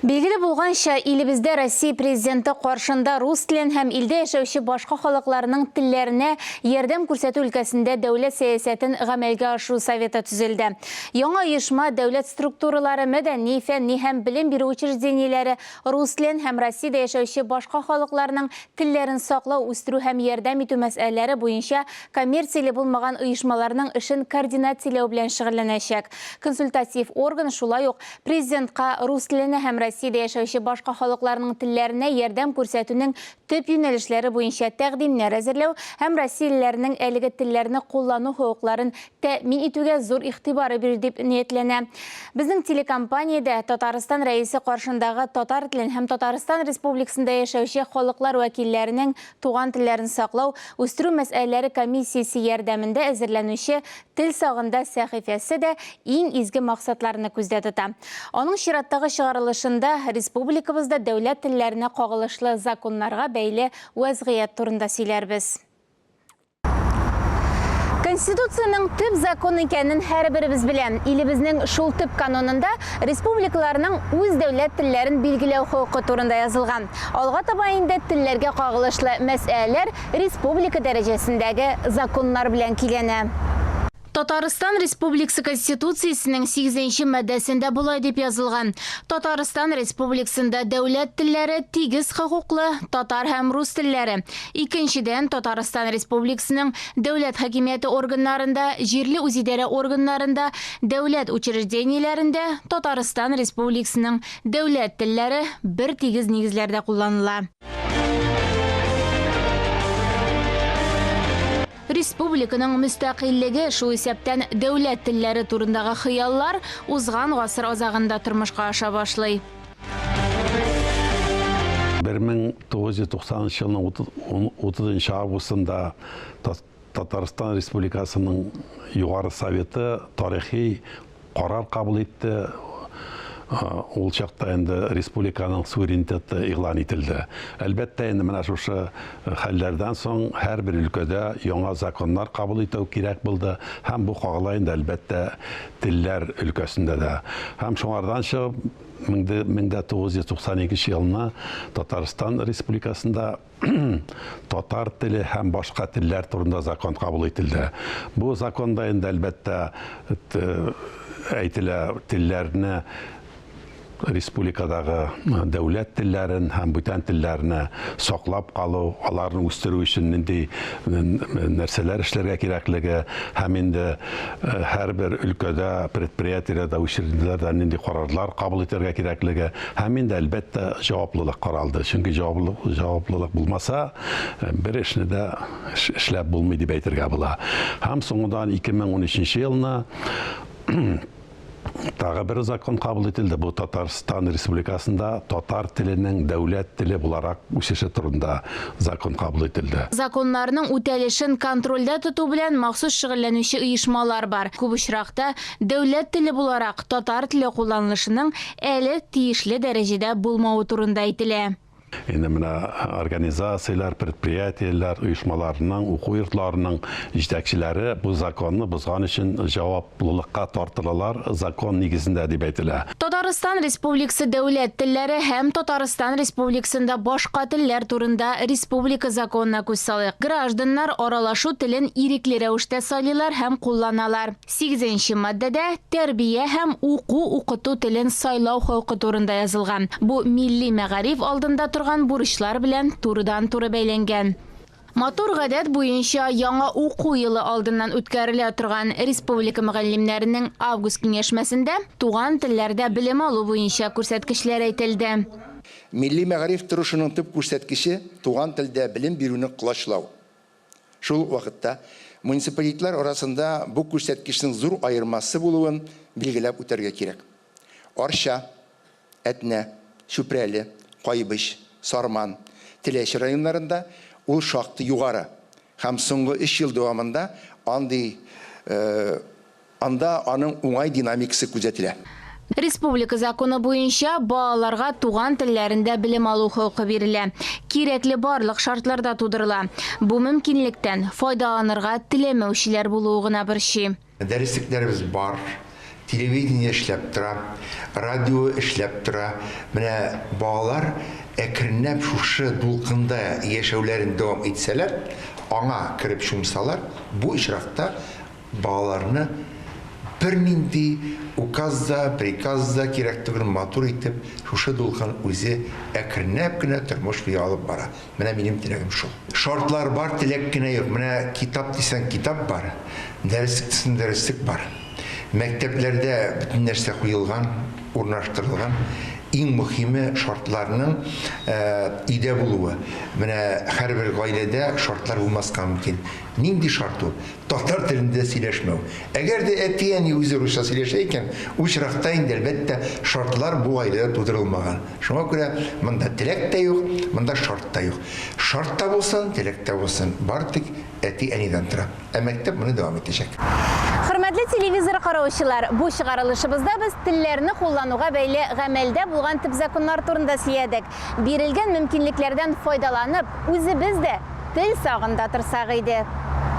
Билгеле булганча, илебездә Россия Президенты каршында рус телен һәм илдә яшәүче башка халыкларның телләренә ярдәм күрсәтү өлкәсендә дәүләт сәясәтен гамәлгә ашыру советы төзелде. Яңа оешма дәүләт структуралары, мәдәни, фәнни һәм белем бирү учреждениеләре рус телен һәм Россиядә яшәүче башка халыкларның телләрен саклау, үстерү һәм ярдәм итү мәсьәләләре буенча коммерцияле булмаган оешмаларның эшен координацияләү белән шөгыльләнәчәк. Консультатив орган шулай ук Президентка рус теленә һәм Россиядә яшәүче башка халыкларның телләренә ярдәм күрсәтүнең төп юнәлешләре буенча тәкъдимнәр әзерләү һәм россиялеләрнең әлеге телләрне куллану хокукларын тәэмин итүгә зур игътибары бирү дип ниятләнә. Безнең телекомпаниядә Татарстан Рәисе каршындагы татар телен һәм Татарстан Республикасында яшәүче халыклар вәкилләренең туган телләрен саклау, үстерү мәсьәләләре комиссиясе ярдәмендә әзерләнүче Тел сагында сәхифәсе дә иң изге максатларны күздә тота. Аның чираттагы чыгарылышында республикабызда дәүләт телләренә кагылышлы законнарга бәйле вәзгыять турында сөйләрбез. Конституциянең төп закон икәнен һәрберебез белә. Илебезнең шул төп канунында республикаларның үз дәүләт телләрен билгеләү хокукы турында язылган. Алга таба инде телләргә кагылышлы мәсьәләләр республика дәрәҗәсендәге законнар белән көйләнә. Татарстан Республикасы Конституциясенең сигезенче маддәсендә болай дип язылган, Татарстан Республикасында дәүләт телләре тигез хокуклы, татар һәм рус телләре. Икенчедән, Татарстан Республикасының дәүләт хакимияте органнарында, җирле үзидарә органнарында, дәүләт учреждениеләрендә Татарстан Республикасының дәүләт телләре бертигез нигезләрдә кулланыла. Республиканың мөстәкыйльлеге, шул исәптән дәүләт телләре турындагы хыяллар узган гасыр азагында тормышка аша башлый. 1990 елның 30 августында Татарстан Республикасының Югары Советы тарихи карар кабул итте. Ул чакта инде республиканың суверенитеты игълан ителде. Әлбәттә, инде менә шушы хәлләрдән соң һәрбер өлкәдә яңа законнар кабул итү кирәк булды һәм бу кагыла инде, әлбәттә, телләр өлкәсендә дә. Һәм шуңардан чыгып, 1992 елны Татарстан Республикасында татар теле һәм башка телләр турында закон кабул ителде. Бу законда инде, әлбәттә, әйтелә телләрне республикадагы дәүләт телләрен һәм бүтән телләрне саклап калу, аларны үстерү өчен нинди нәрсәләр эшләргә кирәклеге һәм инде һәрбер өлкәдә, предприятиеләрдә, учреждениеләрдә нинди карарлар кабул итәргә кирәклеге Һәм инде, әлбәттә, җаваплылык каралды. Чөнки җаваплылык, җаваплылык булмаса, бер эшне дә эшләп булмый дип әйтергә була. Һәм соңыннан 2013 елны тагы бер закон кабул ителде. Бу Татарстан Республикасында татар теленең дәүләт теле буларак үсеше турында закон кабул ителде. Законнарның үтәлешен контрольдә тоту белән махсус шөгыльләнүче оешмалар бар. Күп очракта дәүләт теле буларак татар теле кулланылышының әле тиешле дәрәҗәдә булмавы турында әйтелә. Инде менә организацияләр, предприятиеләр, оешмаларның, уку йортларының җитәкчеләре бу законны бозган өчен җаваплылыкка тартылалар, закон нигезендә дип әйтелә. Татарстан Республикасы дәүләт телләре һәм Татарстан Республикасында башка телләр турында республика законына күз салыйк. Гражданнар аралашу телен ирекле рәвештә сайлыйлар һәм кулланалар. Сигезенче маддәдә тәрбия һәм уку-укыту телен сайлау хокукы турында язылган. Бу милли мәгариф алдында торган бурычлар белән турыдан-туры бәйләнгән. Матур гадәт буенча яңа уку елы алдыннан үткәрелә торган республика мөгаллимнәренең август киңәшмәсендә туган телләрдә белем алу буенча күрсәткечләр әйтелде. Милли мәгариф торышының төп күрсәткече, туган телдә белем бирүне колачлау. Шул ук вакытта муниципалитетлар арасында бу күрсәткечнең зур аермасы булуын билгеләп үтәргә кирәк. Арча, Әтнә, Чүпрәле, Кайбыч, Сарман, Теләче районнарында ул шактый югары һәм соңгы өч ел дәвамында андый Анда аның уңай динамикасы күзәтелә. Республика законы буенча, балаларга туган телләрендә белем алу хокукы бирелә. Кирәкле барлык шартлар да тудырыла. Бу мөмкинлектән файдаланырга теләмәүчеләр булуы гына борчый. Дәреслекләребез бар, Телевидение эшләп тора, радио эшләп тора. Менә балалар әкренләп шушы дулкында яшәүләрен дәвам итсәләр, аңа кереп чумсалар, бу очракта балаларны бернинди указ да, приказ да кирәк түгел, матур итеп шушы дулкын үзе әкренләп кенә тормыш буе алып бара. Менә минем теләгем шул. Шартлар бар, теләк кенә юк. Менә китап дисәң, китап бар, дәреслек дисәң, дәреслек бар. Мәктәпләрдә бөтен нәрсә куелган, урнаштырылган. Иң мөһиме шартларның өйдә булуы. Менә һәрбер гаиләдә шартлар булмаска мөмкин. Нинди шарт ул? Татар телендә сөйләшмәү. Әгәр дә әти-әни үзе русча сөйләшә икән, ул очракта инде, әлбәттә, шартлар бу гаиләдә тудырылмаган. Шуңа күрә монда теләк тә юк, монда шарт та юк. Шарт та булсын, теләк тә булсын, бары тик әти-әнидән тора. Ә мәктәп моны дәвам итәчәк. Хөрмәтле телевизор караучылар, бу чыгарылышыбызда без телләрне куллануга бәйле гамәлдә булган төп законнар турында сөйләдек. Бирелгән мөмкинлекләрдән файдаланып, үзебез дә тел сагында торсак иде.